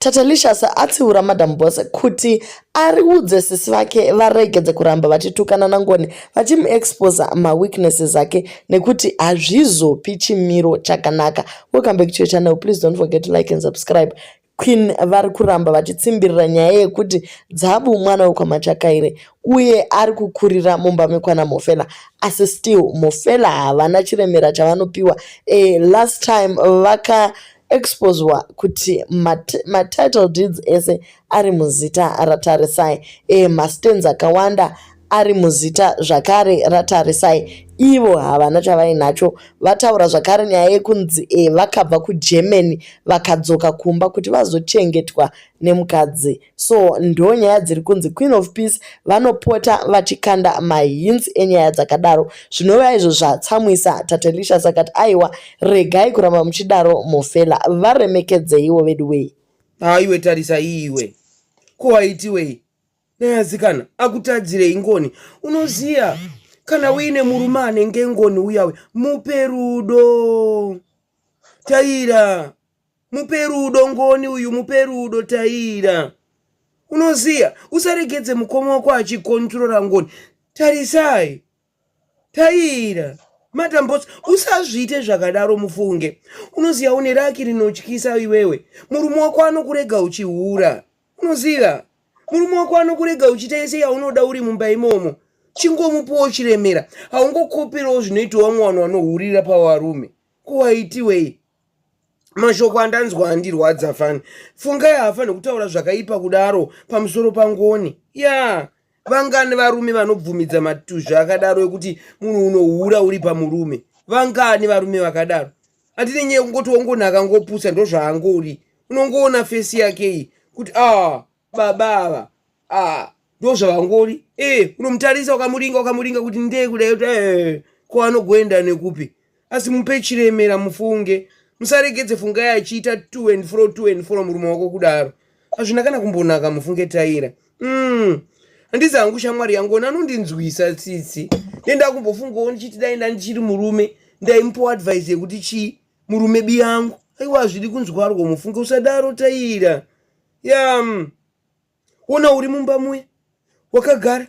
Tatelicious atsiura Madam Boss kuti ariudze sisi vake varegedze kuramba vachitukana naNgoni vachimuexposa maweaknesses ake nekuti hazvizopi chimiro chakanaka. Welcome back to your channel. Please don't forget to like and subscribe. Queen vari kuramba vachitsimbirira nyaya yekuti Dzabu mwana wekwaMachakaire uye ari kukurira mumba mekwana Mhofela, asi still Mhofela havana chiremera chavanopiwa. Last time vaka exposwa kuti matitle deeds ese ari muzita raTarisai, mastands akawanda ari muzita zvakare raTarisai, ivo havana chavainacho. Vataura zvakare nyaya yekunzi vakabva kuGermany vakadzoka kumba kuti vazochengetwa nemukadzi. So ndo nyaya dziri kunzi Queen of Peace vanopota vachikanda mahints enyaya dzakadaro, zvinova izvo zvatsamwisa Tatelicious. Akati aiwa, regai kuramba muchidaro Mhofela, varemekedzeiwo vedu wei. Aiwe, tarisa iwe, ko waitiwei nayazikana akutadzirei Ngoni? Unoziya kana uine murume anenge Ngoni uyawe, mupe rudo, Taira, mupe rudo Ngoni uyu, mupe rudo, Taira. Unoziya usaregedze mukoma wako achikontrora Ngoni. Tarisai, Taira, Madam Boss, usazviite zvakadaro mufunge. Unoziva une luck rinotyisa iwewe. Murume wako anokurega uchihura. Unoziva murume wako anokurega uchiita yese yaunoda uri mumba imomo. Chingomupowo chiremera, haungokoperawo zvinoitawo vamwe vanhu vanohurira pavarume. Kuwaitiwei? Mashoko andanzwa andirwadza fani. Fungai haafaniri kutaura zvakaipa kudaro pamusoro paNgoni ya yeah. Vangani varume vanobvumidza matuzvi akadaro ekuti munhu unohura uri pamurume? Vangani varume vakadaro? Hatine nyaya yekungoti wongoni akangopusa, ndozvaangori. Unongoona face yake iyi kuti a ah, baba ava ah, ndozvavangori. Unomutarisa, ukamuringa, ukamuringa kuti ndee kudai kuti ko anogoenda nekupi? Asi mupe chiremera mufunge. Musaregedze Fungai achiita to and fro, to and fro murume wako kudaro. Hazvina kana kumbonaka mufunge, Taira. Handizi hangu shamwari yangu, ona anondinzwisa tsitsi. Nenda kumbofungawo ndichiti dai ndandichiri murume ndaimupawo advice yekuti chii, murume biyangu. Aiwa, hazvidi kunzwarwo mufunge, usadaro, Taira. Ya, ona uri mumba muya wakagara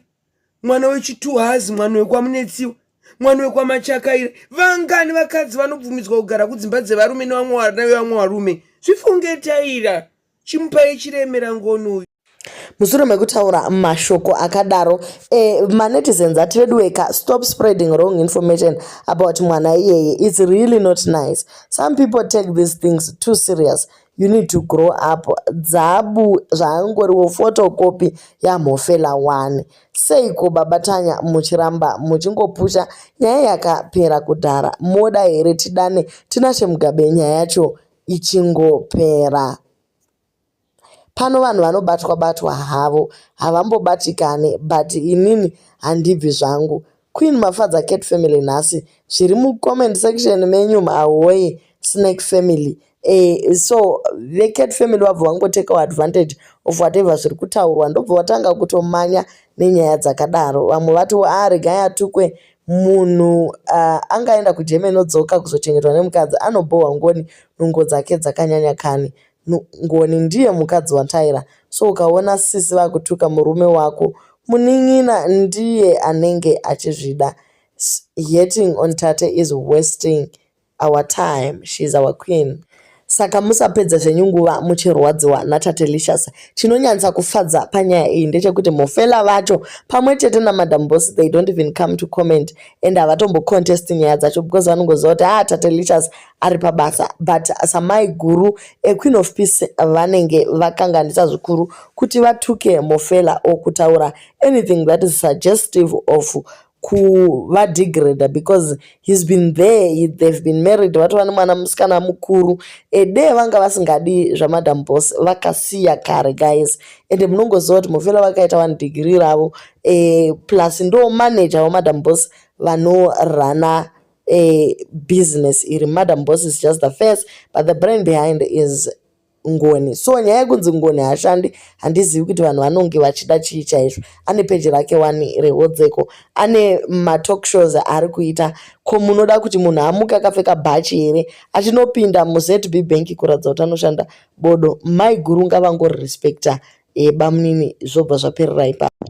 mwana wechituhazi, mwana wekwaMunetsiwa, mwana wekwaMachakaire. Vangani vakadzi vanobvumidzwa kugara kudzimba dzevarume nevamwe varume? Zvifunge, Taira. Chimupai chiremera Ngoni uyu. Mushure mekutaura mashoko akadaro, manetizens ati veduweka, stop spreading wrong information about mwana iyeye. It's really not nice. Some people take these things too serious. You need to grow up. Dzabu zvaangoriwo photocopy yaMhofela 1. Seiko Baba Tanya muchiramba muchingopusha nyaya yakapera kudhara? Moda here tidane Tinashe Mugabe nyaya yacho ichingopera? Pano vanhu vanobatwa batwa havo, havambobatikane, but inini handibvi zvangu. Queen Mafadza Cat Family, nhasi zviri mucomment section menyu, ahoye Snake Family. So veCat Family vabva vangotekawo advantage of whatever zviri kutaurwa, ndobva vatanga kutomanya nenyaya dzakadaro. Vamwe vatiwo a regai atukwe munhu, angaenda kuGermany odzoka kuzochengetwa nemukadzi anobhohwa. Ngoni nungo dzake dzakanyanya kani. Ngoni ndiye mukadzi waTaira, so ukaona sisi vakutuka murume wako, munin'ina ndiye anenge achizvida. Hating on Tate is wasting our time. She is our queen, saka musapedza zvenyu nguva muchirwadziwa naTatelicious. Chinonyanyisa kufadza panyaya iyi ndechekuti Mhofela vacho pamwe chete naMadam Boss, they don't even come to comment and havatombocontest nyaya dzacho because vanongoziva kuti ah, Tatelicious ari pabasa. But samai guru eQueen of Peace, vanenge vakanganisa zvikuru kuti vatuke Mhofela or kutaura anything that is suggestive of kuvadegrada, because he's been there, they've been married, vatova nemwana musikana mukuru. Ede vanga vasingadi zvaMadam Boss vakasiya kare, guys. Ende munongoziva kuti Mhofela vakaita one degree ravo, plus ndo manager waMadam Boss vanorana business iri. Madam Boss is just the face, but the brain behind is Ngoni. So nyaya yekunzi Ngoni haashandi handizivi kuti vanhu vanonge vachida chii chaizvo. Ane peji rake wani reHodzeko, ane matalk shows aari kuita. Ko munoda kuti munhu amuke akapfeka bhachi here achinopinda muZB Bank kuratidza kuti anoshanda bodo? Maiguru ngavangorespecta bamunini zvobva zvaperera ipapo.